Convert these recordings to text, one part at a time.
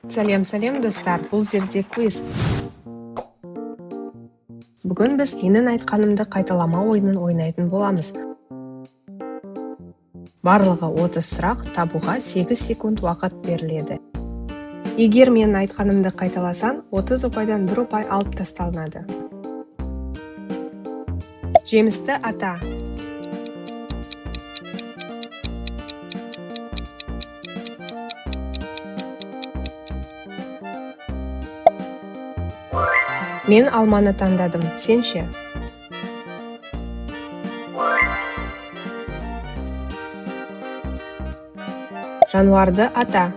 Сәлем, сәлем, достар! Бұл Зерде Quiz. Бүгін біз менің айтқанымды қайталама ойынын ойнайтын боламыз. Барлығы 30 сұрақ, табуға 8 секунд уақыт беріледі. Егер менің айтқанымды қайталасаң, 30 ұпайдан бір ұпай алып тасталынады. Жемісті ата. Мен алманы таңдадым, сен ше? Жануарды ата.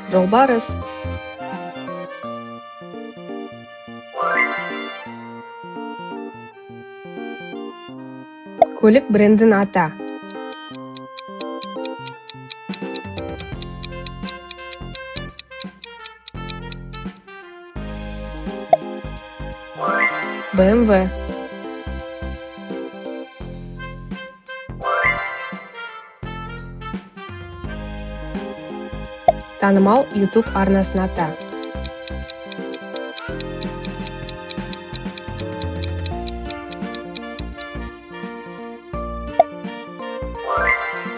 Жолбарыс. Көлік брендін ата. BMW. Танымал YouTube арнасын ата.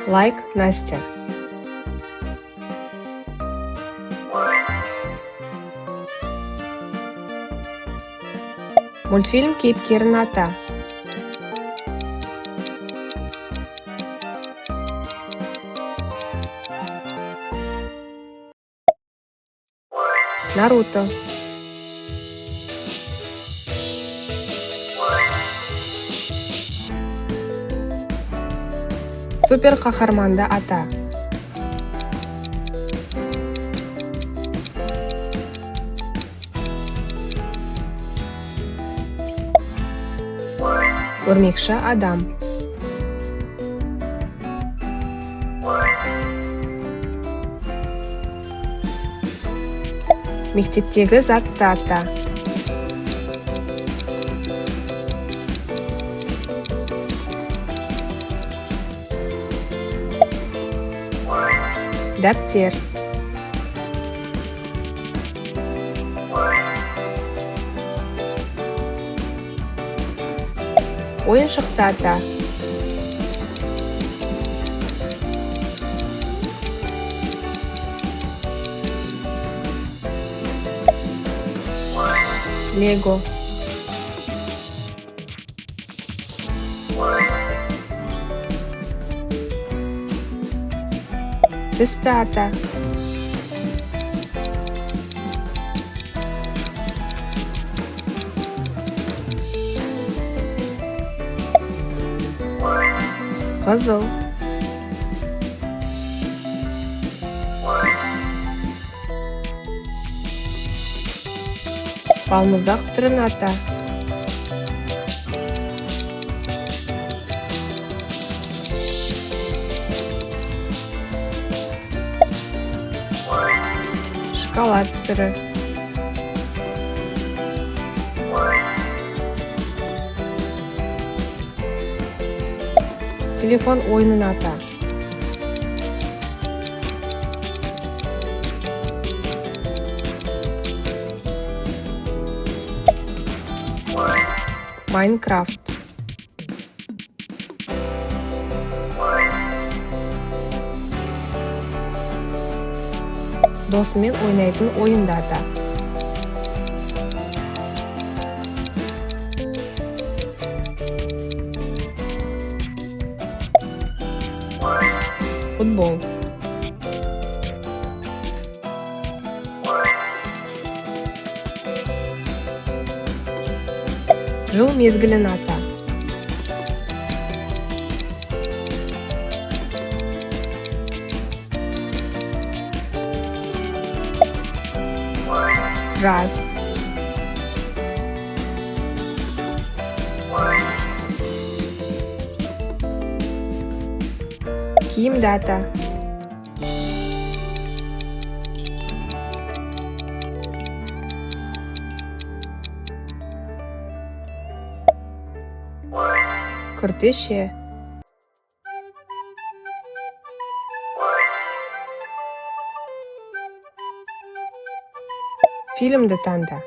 Лайк Настя. Мультфильм кейіпкерін ата. Наруто. Супер қаһарманды ата. Өрмекші адам. Мектептегі затты ата. Дәптер. Ойыншықты ата. Лего. Түсті ата. Қызыл. Балмұздақ түрін ата. Шоколад түрі. Телефон ойынын ата. Майнкрафт. Досымен ойнайтын ойынды ата. Футбол. Жыл мезгілін ата. Жаз. Киімді ата. Күртеше. Фильмді таңда.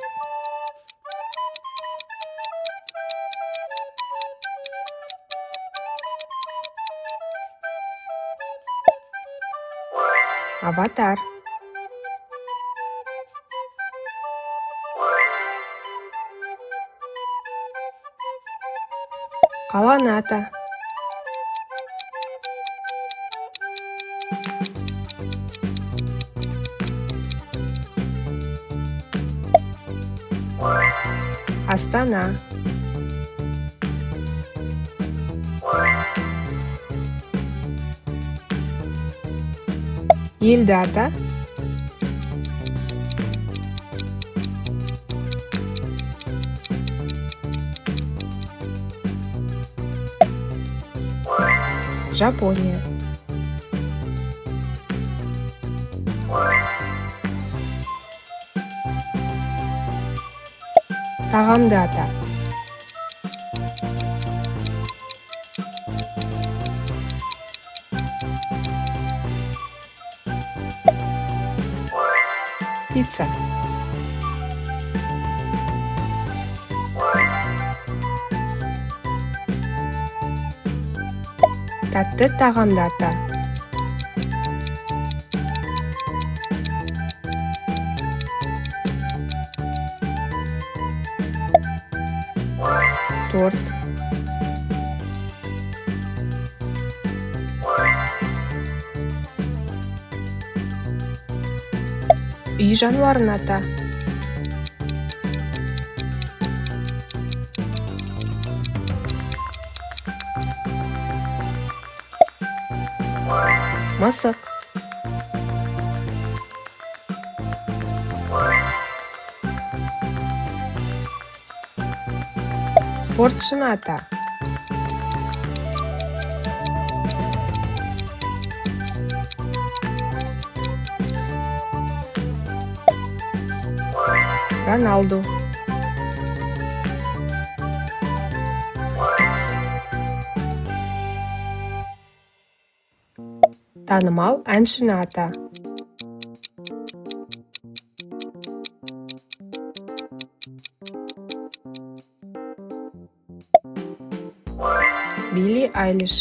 Аватар. Қаланы ата. Астана. Елді ата. Жапония. Тағамды ата. Пицца. Тәтті тағамды ата. Торт. Үй жануарын ата. Мысық. Спортшыны ата. Роналду. Танымал әншіні ата. Билли Айлиш.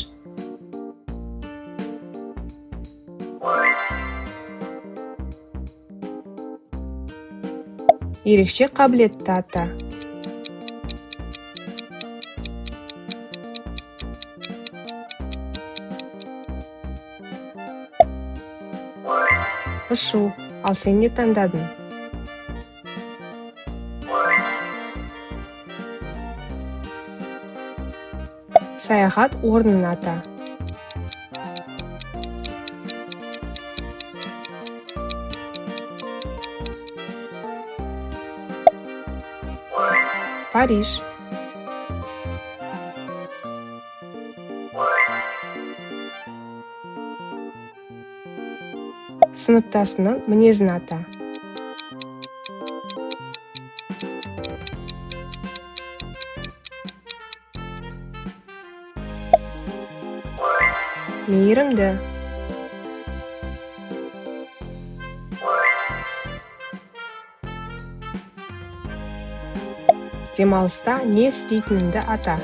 Ерекше қабілетті ата. Ұшу. Ал сен не таңдадың? Саяхат орнын ата. Париж. Сыныптасының мінезін ата. Мейірімді. Демалыста не істейтініңді ата.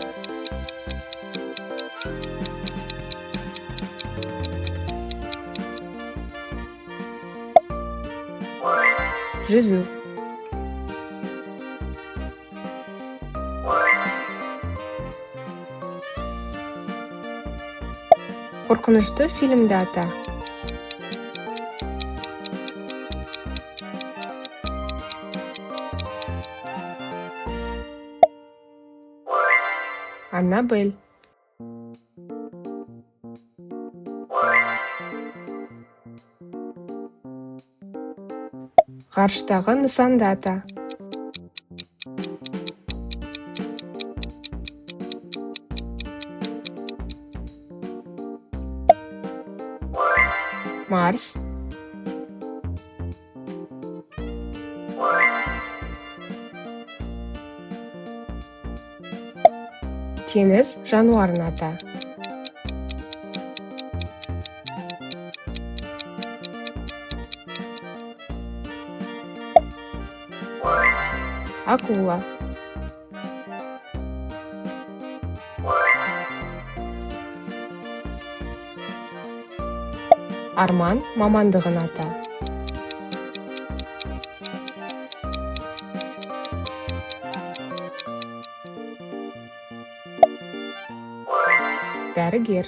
Жүзу. Қорқынышты фильмді ата. Аннабель. Ғарыштағы нысанды ата. Марс. Теңіз жануарын ата. Акула. Арман мамандығын ата. Дәрігер.